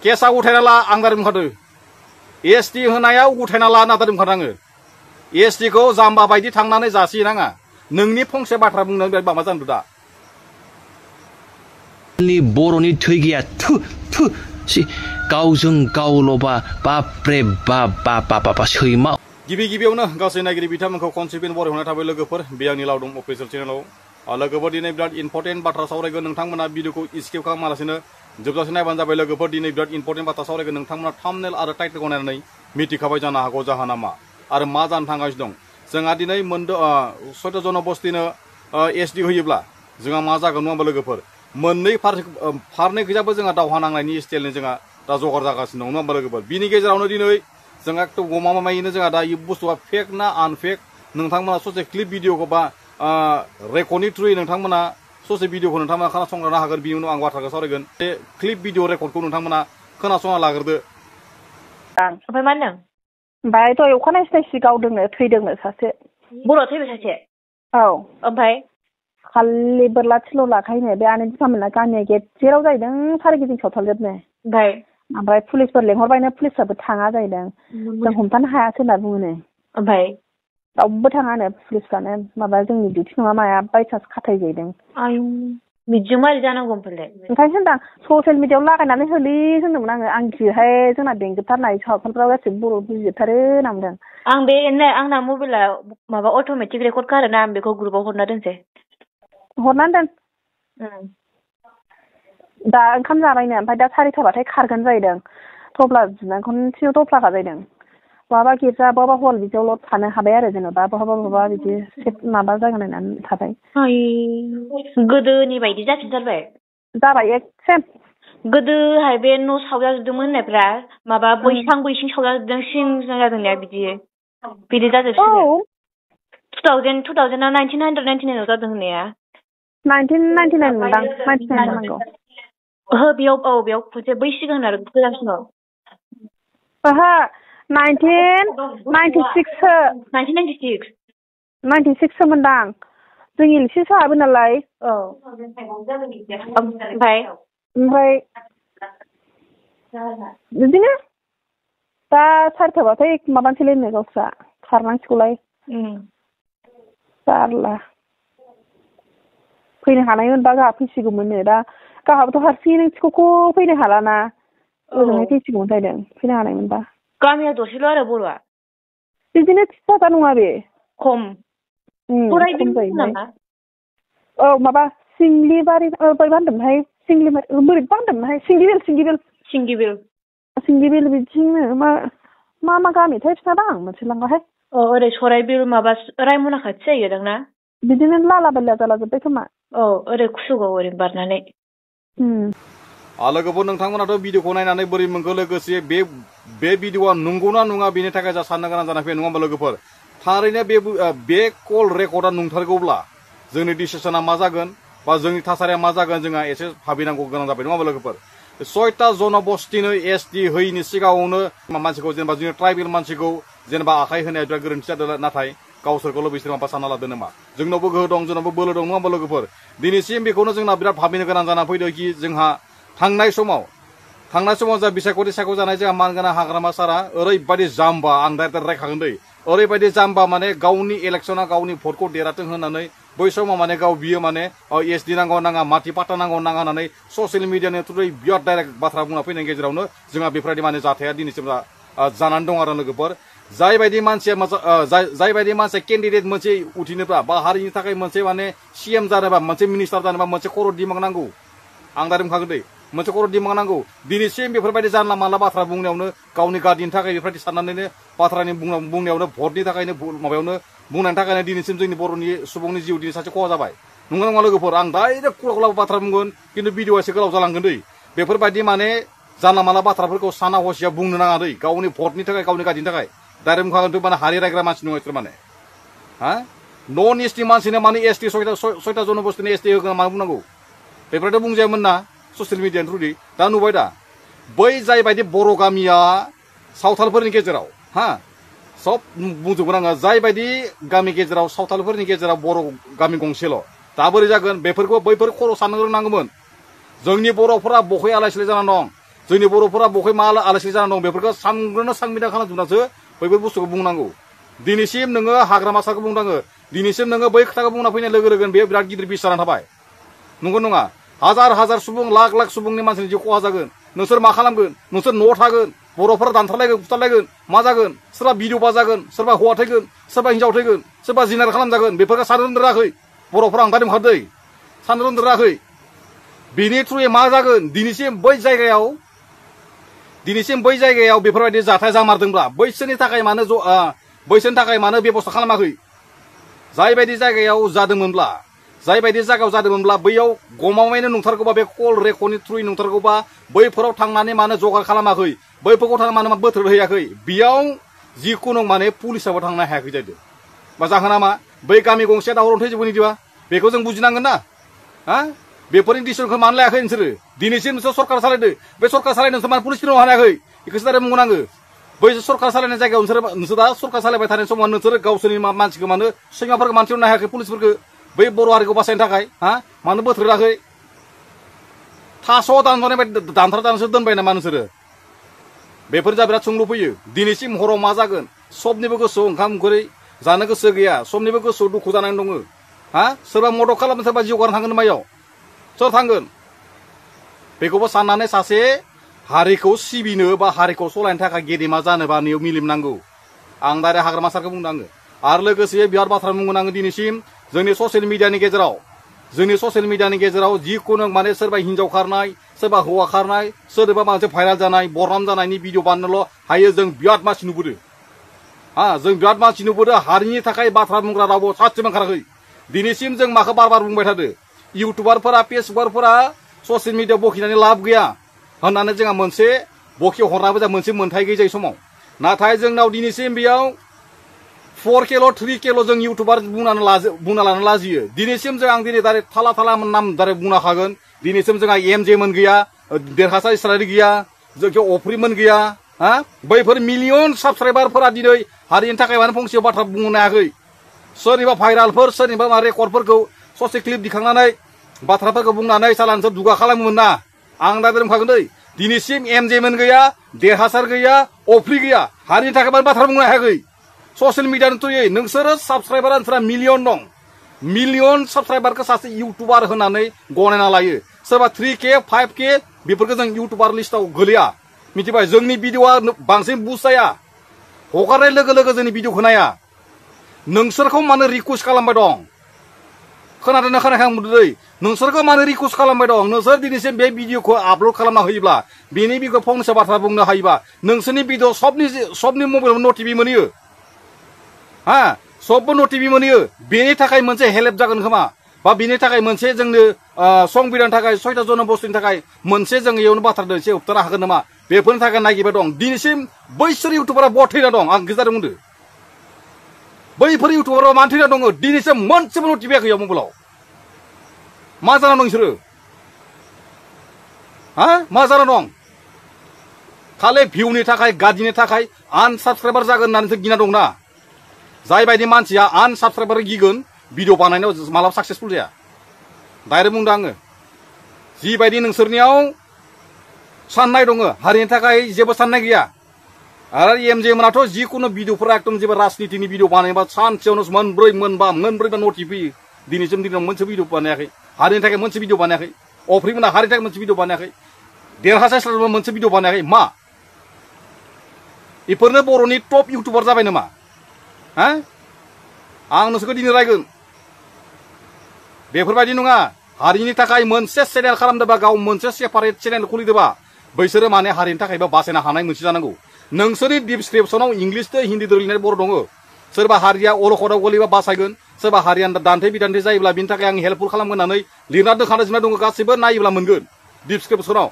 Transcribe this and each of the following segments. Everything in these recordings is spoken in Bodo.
केसा उथायना ला आं दारि बुंखादो एसटि होनायाव उथायना ला होनना दारि बुंखादो आङो एसटि खौ जाम्बा बायदि थांनानै जासिनाङा नोंनि फंसे बाथ्रा बुंनो माबा जानो दा बर'नि थै गैया थु थु गावजों गावल'बा बाप्रे बाप बाप बाप सैमा गिबि गिबियावनो गासै नायगिरि बिथांमोनखौ खनसेबिन बरायहरनाय थाबाय लोगोफोर बे आंनि लावदुम अफिसियेल चेनेलाव लोगोफोर दिनै बिराद इम्पर्टेन्ट बाथ्रा सावरायगोन नोंथांमोना भिडिअखौ स्किप खालामालासिनो जोबजासे नायबानो जाबाय लोगोफोर दिनै बिराद इम्पर्टेन्ट बाथ्रा सावरायगोन नोंथांमोना थाम्बनेल आरो टाइटेलखौ नायनानै मिथिखाबाय जानो हागौ जाहोना मा आरो मा जानो थांगासिनो दं जोंहा दिनै सयता जनबस्तिनो एसडि होयोब्ला जोंहा मा जागोन नङा होमबा लोगोफोर मोननै फारनै गोजाबो जोंहा दावहा नांनायनि स्टाइलनि जोंहा दा जगार जागासिनो दं नङा होमबा लोगोफोर बिनि गेजेरावनो दिनै जोंहा एकदम गमामायैनो जोंहा दा इ बुस्थुआ फेक ना आनफेक नोंथांमोना ससे क्लिप भिडिअखौ बा रेकर्डनि थ्रुयै नोंथांमोना ससे भिडिअखौ नोंथांमोना खोनासंनो हागोन बिनि उनाव आं बाथ्राखौ सावरायगोन बे क्लिप भिडिअ रेकर्डखौ नोंथांमोना खोनासंना लाग्रोदो ओमफ्राय मा होनदों ओमफ्राय दहाय अखानायै सिनायसि गावदोंनो थैदोंनो सासे बर'आ थैबाय सासे औ ओमफ्राय खालि बोरला थिल' लाखायोनो बे आनै बिफामोनना गामिया गेजेराव जाहैदों सारिगिदिं सावथालजोबनो ओमफ्राय पुलिसफोर लेंहरबायनो पुलिसफ्राबो थाङा जाहैदों जों हमथानो हायासै होनना बुङोनो ओमफ्राय रावबो थाङानो पुलिसफ्रानो माबा जोंनि डिउटि नङा माया बायसान्स खाथाय जाहैदों आयु बिदिजों मारै जानांगौ ओमफ्राय ओंखायनो होनदां ससियेल मिडियायाव लागायनानै होलै होनदोंमोन आङो आंखिहाय जोंना बेंजोबथारनाय सावथालफ्राव गासिबो बर' बुजिजोबथारो होनना बुंदों आं बे आंना मबाइला माबा अट'मेटिक रेकर्ड कारोना आं बेखौ ग्रुपाव हरना दोनसै हरनानै दोन दा ओंखाम जाबायनो ओमफ्राय दा 4टाबाथाय खारगोन जाहैदों थफ्ला बिनानै खनसेनो थफ्लाखा जाहैदों बहाबा गिर्जा बहाबा हल बिदियावल' थानो हाबाय आरो जेनेबा बहाबा बिदि माबा जायगा नायनानै थाबाय गोदोनि बायदि जाफिनथारबाय जाबाय एसेम गोदोहाय बे न' सावजाजोबदोंमोन होननायफ्रा माबा बैसिं सावजाजोबदों सिं जादोंना बिदि जाजोबसिगोन 1999 जादों होननाया 1999 मोनदां 99 जानांगौ ओहो बेयाव खनसे बै सिगां आरो गोजामसिनाव ओहो 1996 सो मोनदां जों एलसिसो हाबो नालाय ओमफ्राय बिदिनो दा 4टाबाथाय माबानोसैलायनो गावस्रा खारनांसिगौलाय जारला फैनो हानाय मोनबा गाहा फैसिगौमोननो दा गाहाबोथ' हारसिङै थिख'खौ फैनो हालाना ओजोंहाय फैसिगौमोन जाहैदों फैनो हानाय मोनबा गामिया दसेल' आरो बर'आ बिदिनो फिसाथा नङा बे खम खम जाहैबाय औ माबा सिंलिबारि बोरैबा होनदोंमोनहाय बोरैबा होनदोंमोनहाय सिंगिबिल बिदिनो मा गामिथाय फिसा आं मोनथिलांबाहाय ओरै सराइबिल माबा रायमना खाथि जाहैदों ना बिदिनो लाला बायला जालाजोब्बाय खोमा ओरै कुसुगाव ओरै बारनानै लोगोफोर नोंथांमोनाथ' भिडिअखौ नायनानै बोरै मोनखो लोगोसे बे भिडिअआ नंगौना नङा बेनि थाखाय जा साननो गोनां जानानै फैयो नङा होमबा लोगोफोर थारैनो बे कल रेकर्डआ नंथारगौब्ला जोंनि डिसिसना मा जागोन बा जोंनि थासारिया मा जागोन जोंहा एसे भाबिनांगौ गोनां जाबाय नङा होमबा लोगोफोर 6टा जनबस्तिनो एसडि होयैनि सिगाङावनो मानसिखौ जेनेबा जोंनि ट्राइबेल मानसिखौ जेनेबा आखाइ होनाया बिराद गोरोन्थि जादों नाथाय गावसोरखौल' बिसोर माबा सानना लादों नामा जोंनावबो गोहो दं जोंनावबो बोलो दं नङा होमबा लोगोफोर दिनैसिम बेखौनो जोंना बिराद भाबिनो गोनां जाना फैदों कि जोंहा थांनाय समाव जा बिसायख'थि सायख'जानाय जोंहा मानगोनां हाग्रामा सारा ओरैबायदि जाम्बा आं डाइरेक्ट रायखागोन दै ओरैबायदि जाम्बा माने गावनि इलेक्सना गावनि भटखौ देरहाथों होननानै बै समाव माने गाव बियो माने एसडि नांगौ नाङा माथि पाट्टा नांगौ नाङा होननानै ससियेल मिडियानि थ्रुयै बिराद डाइरेक्ट बाथ्रा बुंना फैनायनि गेजेरावनो जोंहा बेफोरबायदि माने जाथाया दिनैसिम जानानै दं आरो लोगोफोर जायबायदि मानसिया केन्डिडेट मोनसे उथिनोब्ला बा हारिनि थाखाय मोनसे माने सीएम जानोबा मोनसे मिनिस्टार जानोबा मोनसे खर' दिमाग नांगौ आं दा बुंखागोन दै मोनसे खर' दिमाग नांगौ दिनैसिम बेफोरबायदि जानला मानला बाथ्रा बुंनायावनो गावनि गादिनि थाखाय बेफोरबायदि साननानैनो बाथ्रानि बुंनायावनो भटनि थाखायनो माबायावनो बुंनायनि थाखायनो दिनैसिम जोंनि बर'नि सुबुंनि जिउ दिनै सासे खहा जाबाय नङा लोगोफोर आं डाइरेक्ट खुला बाथ्रा बुंगोन खिन्थु भिडिअआ एसे गोलाव जालांगोन दै बेफोरबायदि माने जानला मानला बाथ्राफोरखौ साना हसिया बुंनो नाङा दै गावनि भटनि थाखाय गावनि गादिनि थाखाय डाइरेक्ट बुंखागोन माने हारि रायग्रा मानसि नङा इसोर माने नन एसटि मानसिनो माने एसटि 6टा जनबस्तिनि एसटि होगोन मानो बुंनांगौ बेफोरथ' बुंजायामोन ना ससियेल मिडियानि थ्रुयै दा नुबाय दा बै जायबायदि बर' गामिया सावथालफोरनि गेजेराव सब बुंजोबगोन आङो जायबायदि गामि गेजेराव सावथालफोरनि गेजेराव बर' गामि गंसेल' दा बोरै जागोन बैफोर खर' साननो रोंनांगौमोन जोंनि बर'फोरा बहाय आलाय सिलाय जाना दं जोंनि बर'फोरा बहाय मा आलासि जाना दं बेफोरखौ सांग्रोनो सांबिदा खालामजोबनासो बैफोर बुस्थुखौ बुंनांगौ दिनैसिम नोङो हाग्रामा सारखौ बुंनाङो दिनैसिम नोङो बै खोथाखौ बुंना फैनाय लोगो लोगोनो बे बिराद गिदिर बिस जानानै थाबाय नंगौ नङा हाजार हाजार सुबुं लाख लाख सुबुंनि मानसिनि जिउ खहा जागोन नोंसोर मा खालामगोन नोंसोर न'आव थागोन बर'फोरा दानथारलायगोन बुथारलायगोन मा जागोन सोरबा भिडिअ जागोन सोरबा हौवा थैगोन सोरबा हिन्जाव थैगोन सोरबा जिनार खालामजागोन बेफोरखौ साननो रोंदोराखै बर'फोरा आंदारि ओंखारदै साननो रोंदोराखै बेनि थ्रुयै मा जागोन दिनैसिम बै जायगायाव बेफोरबायदि जाथाय जामारदोंब्ला बैसोरनि थाखाय मानो बेबस्था खालामाखै जायबायदि जायगायाव जादोंमोनब्ला बैयाव गमामायैनो नंथारगौबा बे कल रेकर्डनि थ्रुयै नंथारगौबा बैफोराव थांनानै मानो जगार खालामाखै बैफोरखौ थांनानै मानो बोथोर होयाखै बेयाव जिखुनु माने पुलिसाबो थांनो हायाखै जादों बा जाहोना मा बै गामि गंसेया दावराव थैजोबो निदिबा बेखौ जों बुजिनांगोन ना हा बेफोरनि डिसिसनखौ मानो लायाखै नोंसोरो दिनैसिम नोंसोर सरकार सालायदों बे सरकार सालायनो नोंसोर मानो पुलिस थिनहरनो हायाखै बेखौसो दायरेक्ट बुंनांगो बै सरकार सालायनाय जायगायाव नोंसोर दा सरकार सालायबाय थानाय समाव नोंसोर गावसोरनि मानसिखौ मानो सैमाफोरखौ मानो थिनहरनो हायाखै पुलिसफोरखौ बै बर' हारिखौ बासायनो थाखाय हा मानो बोथोराखै थास' दाननानै दानथारदानसो दोनबाय नामा नोंसोरो बेफोर जा बिराद सोंलु फैयो दिनैसिम हराव मा जागोन सबनिबो गोसोआव ओंखाम ओंख्रि जानो गोसो गैया सबनिबो गोसोआव दुखु जानानै दङ हा सोरबा मदद खालामनो सोरबा जिउ गारनो थांगोन मायाव सोर थांगोन बेखौबो साननानै सासे हारिखौ सिबिनो बा हारिखौ सलायनो थाखाय गेदेमा जानोबा नैयाव मिलिम नांगौ आं डाइरेक्ट हाग्रामा सारखौ बुंनांगो आरो लोगोसे बिराद बाथ्रा बुंनांगो दिनैसिम जोंनि ससियेल मिडियानि गेजेराव जिखुनु माने सोरबा हिन्जाव खारनाय सोरबा हौवा खारनाय सोरबा मोनसे भाइराल जानाय बरनाम जानायनि भिडिअ बानायनोल' हायो जों बिराद मानसि नुबोदों हा जों बिराद मानसि नुबोदों हारिनि थाखाय बाथ्रा बुंग्रा रावबो सासेबो ओंखाराखै दिनैसिम जों माखौ बार बुंबाय थादों इउटुबारफोरा फेसबुकारफोरा ससियेल मिडिया बखिनानै लाब गैया होननानै जोंहा मोनसे बखि हरनाबो जों मोनसे मोन्थाय गैयै समाव नाथाय जोंनाव दिनैसिम बेयाव 4K 3K जों इउटुबार बुंना लानो लाजियो दिनैसिम जों आं दिनै डाइरेक्ट थाला नाम डाइरेक्ट बुंनो हागोन दिनैसिम जोंहा MJ मोन गैया देरहासार इसरारि गैया जोंखौ अफ्रिमोन गैया हा बैफोर मिलियन साबस्क्राइबारफोरा दिनै हारिनि थाखाय मानो फंसे बाथ्रा बुंनो हायाखै सोरनिबा भाइरालफोर सोरनिबा मा रेकर्डफोरखौ ससे क्लिप दिखांनानै बाथ्राफोरखौ बुंनानै सालानसो दुगा खालामोमोन ना आं दा बुंखागोन दै दिनैसिम MJ मोन गैया देरहासार गैया अफ्रि गैया हारिनि थाखाय मानो बाथ्रा बुंनो हायाखै ससियेल मिडियानि थ्रुयै नोंसोरो साबस्क्राइबारा नोंसोरा मिलियन दं मिलियन साबस्क्राइबारखौ सासे इउटुबार होनानै गनायना लायो सोरबा 3K 5K बेफोरखौ जों इउटुबार लिस्टआव गोलैया मिथिबाय जोंनि भिडिअआ बांसिन बुस जाया हगारनाय लोगो लोगो जोंनि भिडिअखौ नाया नोंसोरखौ मानो रिकुवेस्ट खालामबाय दं खोनादोंना खोनायाखै आं बुंदों नोंसोरखौ मानो रिकुवेस्ट खालामबाय दं नोंसोर दिनैसिम बे भिडिअखौ आपल'ड खालामना होयोब्ला बेनि बिखौ फंसे बाथ्रा बुंनो हायोबा नोंसोरनि भिडिअ सबनि मबाइलाव नटिभि मोनहैयो हा सबबो नटिभि मोनहैयो बेनि थाखाय मोनसे हेल्प जागोन खोमा बा बेनि थाखाय मोनसे जोंनो संबिधाननि थाखाय 6टा जनबस्थिनि थाखाय मोनसे जों इयावनो बाथ्रा एसे होबथानो हागोन नामा बेफोरनि थाखाय नागिरबाय दं दिनैसिम बैसोर इउटुबारा बहा थैना दं आं गोजादों बुंदों बैफोर इउटुबारा मानो थैना दङ दिनैसिम मोनसेबो नटिभि गैया मबाइलाव मा जाना दं बिसोरो हा मा जाना दं खालि भिउनि थाखाय गाज्रिनि थाखाय आनसाबस्क्राइबार जागोन होननानैसो गिना दंना जायबायदि मानसिया आनसाबस्क्राइबार गिगोन भिडिअ बानायनायाव मालाबा साक्सेसफुल जाया डाइरेक्ट बुंदों आङो जिबायदि नोंसोरनियाव साननाय दङ हारिनि थाखाय जेबो साननाय गैया आरो MJ मोनाथ' जिखुनु भिडिअफोरा एकदम जेबो राजनितिनि भिडिअ बानायबा सानसेयावनो मोनब्रै नटिभि दिनैसिम मोनसे भिडिअ बानायाखै हारिनि थाखाय मोनसे भिडिअ बानायाखै अफ्रिमोना हारिनि थाखाय मोनसे भिडिअ बानायाखै देरहासार मोनसे भिडिअ बानायाखै मा बेफोरनो बर'नि टप इउटुबार जाबाय नामा हा आं नोंसोरखौ दिनै रायगोन बेफोरबायदि नङा हारिनि थाखाय मोनसे चेनेल खालामदोंबा गाव मोनसे सेपारेट चेनेल खुलिदोंबा बैसोरो माने हारिनि थाखायबो बासायनो हानाय मोनसे जानांगौ नोंसोरनि डिसक्रिपसनाव इंलिसजों हिन्दीजों लिरनाय बर' दङ सोरबा हारिया अलखदाव गोलैबा बासायगोन सोरबा हारिया दान्थे बिदान्थे जायोब्ला बिनि थाखाय आं हेल्पफुल खालामगोन होननानै लिरना दोनखानाय जोंना दङ गासैबो नायोब्ला मोनगोन डिसक्रिपसनाव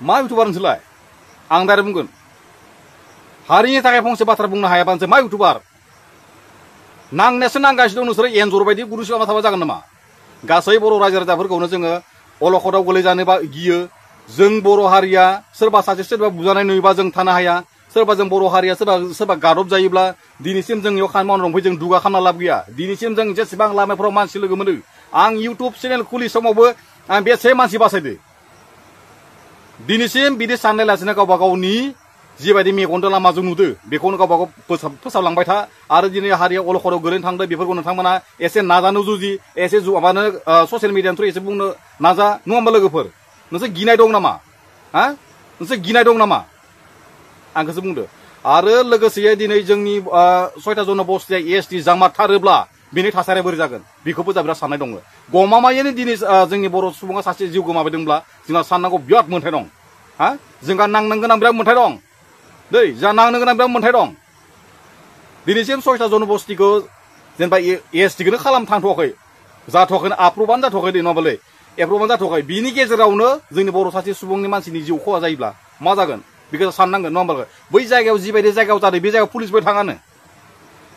मा इउटुबार नोंसोरलाय आं डाइरेक्ट बुंगोन हारिनि थाखाय फंसे बाथ्रा बुंनो हायाबा नोंसोर मा इउटुबार नांनायासो नांगासिनो दं नोंसोरो एन्जर बायदि गुरु सिगाङाव थाबा जागोन नामा गासै बर' रायजो राजाफोरखौनो जोङो अलखदाव गोलैजानोबा गियो जों बर' हारिया सोरबा सासे सोरबा बुजानाय नुयोबा जों थानो हाया सोरबा जों बर' हारिया सोरबा गादब जायोब्ला दिनैसिम जों इयाव खामानि मावनो दंफै जों दुगा खालामना लाब गैया दिनैसिम जों जेसेबां लामाफोराव मानसि लोगो मोनो आं इउटुब चेनेल खुलि समावबो आं बेसे मानसि बासायदो दिनैसिम बिदि साननायलासिनो गावबा गावनि जिबायदि मेगनजों लामाजों नुदो बेखौनो गावबा गाव फोसाबलांबाय था आरो दिनै हारिया अलखदाव गोलैनो थांदों बेफोरखौ नोंथांमोना एसे नाजानो जुजि एसे माबानो ससियेल मिडियानि थ्रु एसे बुंनो नाजा नङा होमबा लोगोफोर नोंसोर गिनाय दं नामा हा नोंसोर गिनाय दं नामा आंखौसो बुंदो आरो लोगोसे दिनै जोंनि 6टा जनबस्थिया एसटि जामारथारोब्ला बिनि थासारिया बोरै जागोन बेखौबो जा बिराद साननाय दङ गमामायैनो दिनै जोंनि बर' सुबुङा सासे जिउ गोमाबायदोंब्ला जोंहा साननांगौ बिराद मोन्थाय दं हा जोंहा नांनो गोनां बिराद मोन्थाय दं दै जा नांनो गोनां बिराद मोन्थाय दं दिनैसिम 6टा जनबस्थिखौ जेनेबा एसटिखौनो खालामनो थांथ'वाखै जाथ'वाखै आप्रबानो जाथ'वाखै दै नङाबालै एप्रबानो जाथ'वाखै बिनि गेजेरावनो जोंनि बर' सासे सुबुंनि मानसिनि जिउ खहा जायोब्ला मा जागोन बेखौ साननांगोन नङा होमबा बै जायगायाव जिबायदि जायगायाव जादों बे जायगायाव पुलिसबो थाङानो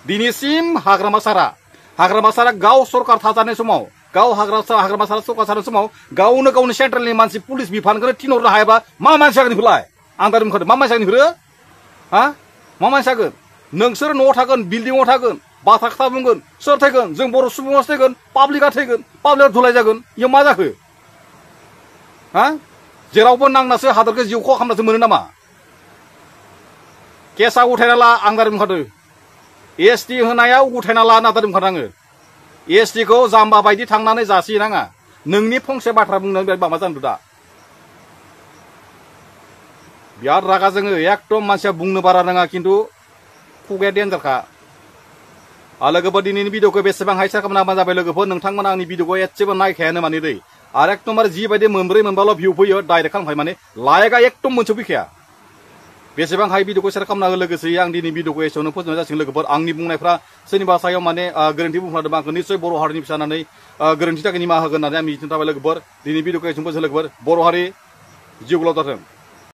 दिनैसिम हाग्रामा सारा गाव सरकार थाजानाय समाव गाव हाग्रामा सारा सरकार थानाय समाव गावनो गावनि सेन्ट्रेलनि मानसि पुलिस बिफानखौनो थिनहरनो हायाबा मा मानसि जागोन बेखौलाय आं दा बुंखादों मा मानसि जागोन बेफोरो हा मा मानसि जागोन नोंसोर न'आव थागोन बिल्डिंआव थागोन बाथ्रा खोथा बुंगोन सोर थैगोन जों बर' सुबुङासो थैगोन पाब्लिकआ थैगोन पाब्लिकआ धुलाय जागोन इयाव मा जाखो हा जेरावबो नांनासो हादरखौ जिउ खहा खालामनासो मोनो नामा केसा उथायना ला आं दा बुंखादों एसटि होनायाव उथायना ला होनना बुंखादों आङो एसटिखौ जाम्बा बायदि थांनानै जासिनाङा नोंनि फंसे बाथ्रा बुंनो बिराद माबा जादों दा बिराद रागा जोङो एकदम मानसिया बुंनो बारा रोङा खिन्थु खुगाया डेन्जारखा लोगोफोर दिनैनि भिडिअखौ बेसेबां हाय सेयार खालामना जाबाय लोगोफोर नोंथांमोना आंनि भिडिअखौ एसेबो नायखायानो माने दै आरो एकदमबारे जिबायदि मोनब्रै मोनबाल' भिउ फैयो डाइरेक्ट खालामखायो माने लाइकआ एकदम मोनसे फैखाया बेसेबां हाय भिडिअखौ सेयार खालामना लोगोसे आं दिनै भिडिअखौ एसेयावनो फोजोबनाय जासिगोन लोगोफोर आंनि बुंनायफ्रा सोरनिबा सायाव माने गोरोन्थि बुंफ्लादों आंखौ निस्सय बर' हारिनि फिसा होननानै गोरोन्थि थाखाय निमाहा होगोन होननानै आं मिजिंथिना थाबाय लोगोफोर दिनै भिडिअखौ एसेयावनो फोजोबो लोगोफोर बर' हारि जिउ गोलाव जाथों